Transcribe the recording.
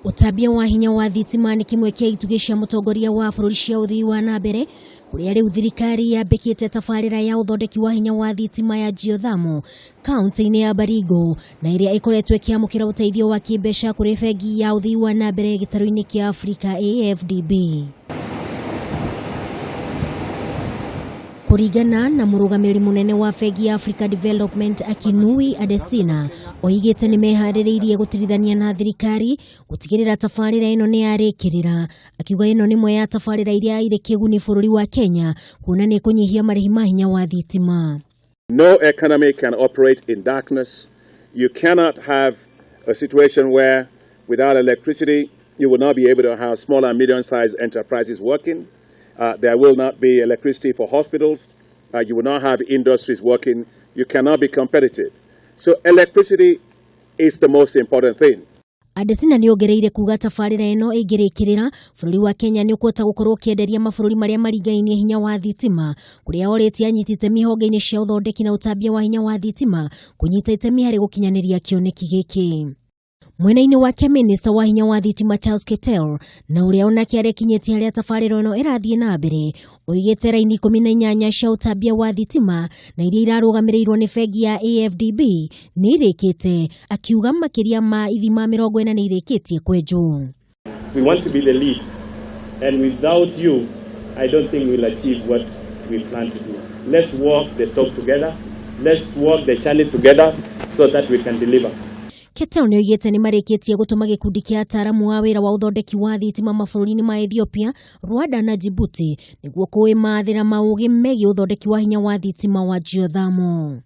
Ũtambia wa hinya wa thitima nĩ kĩmwe kĩa itugĩ cia mũtongoria wa bũrũri cia ũthii wa na mbere, kũrĩa rĩu thirikari yambĩkĩte tabarĩra ya ũthondeki wa hinya wa thitima ya geothermal kaunti-inĩ ya Baringo, na ĩrĩa ĩkoretwo ĩkĩamũkĩra ũteithio wa kĩmbeca kũrĩ bengi ya ũthii wa na mbere gĩtarũ-inĩ kĩa Afrika AFDB. Kũringana na mũrũgamĩrĩri mũnene wa bengi ya Africa Development Akinui Adesina, oigĩte nĩ meharĩrĩirie gũtirithania na thirikari gũtigĩrĩra tabarĩra ĩno nĩ yarĩkĩrĩra, akiuga ĩno nĩ ĩmwe ya tabarĩra iria irĩ kĩguni bũrũri wa Kenya kuona nĩ ĩkũnyihia marĩhi ma hinya wa thitima. No economy can operate in darkness. You cannot have a situation where without electricity you will not be able to have small and medium-sized enterprises working. There will not be electricity for hospitals. You will not have industries working. You cannot be competitive. So electricity is the most important thing. Adesina nĩ ongereire kuga tabarĩra ĩno ĩngĩrĩkĩrĩra, bũrũri wa Kenya nĩ ũkũhota gũkorwo ũkĩenderia mabũrũri marĩa marigainie hinya wa thitima, kũrĩa orĩtie anyiti itemi honge-inĩ cia ũthondeki na ũtambia wa hinya wa thitima kũnyita itemi harĩ gũkinyanĩria kĩoneki gĩkĩ. Mwena-inĩ wake, minista wa hinya wa thitima Charles Keter, na ũrĩa onake arekinyĩtie harĩa tabarĩra ĩno ĩrathiĩ na mbere, oigĩte raini 18 cia ũtambia wa thitima na iria irarũgamĩrĩirwo nĩ bengi ya AFDB nĩ irĩkĩte, akiuga makĩria ma ithima 40 nĩ irĩkĩtie kwenjwo. We want to be the lead, and without you, I don't think we'll achieve what we plan to do. Let's walk the talk together. Let's walk the journey together so that we can deliver. Keter nĩ oigĩte nĩ marĩkĩtie gũtũma gĩkundi kĩa ataaramu a wĩra wa ũthondeki wa thitima mabũrũri-inĩ ma Ethiopia, Rwanda na Djibouti nĩguo kwĩmathĩra maũgĩ megiĩ ũthondeki wa hinya wa thitima wa geothermal.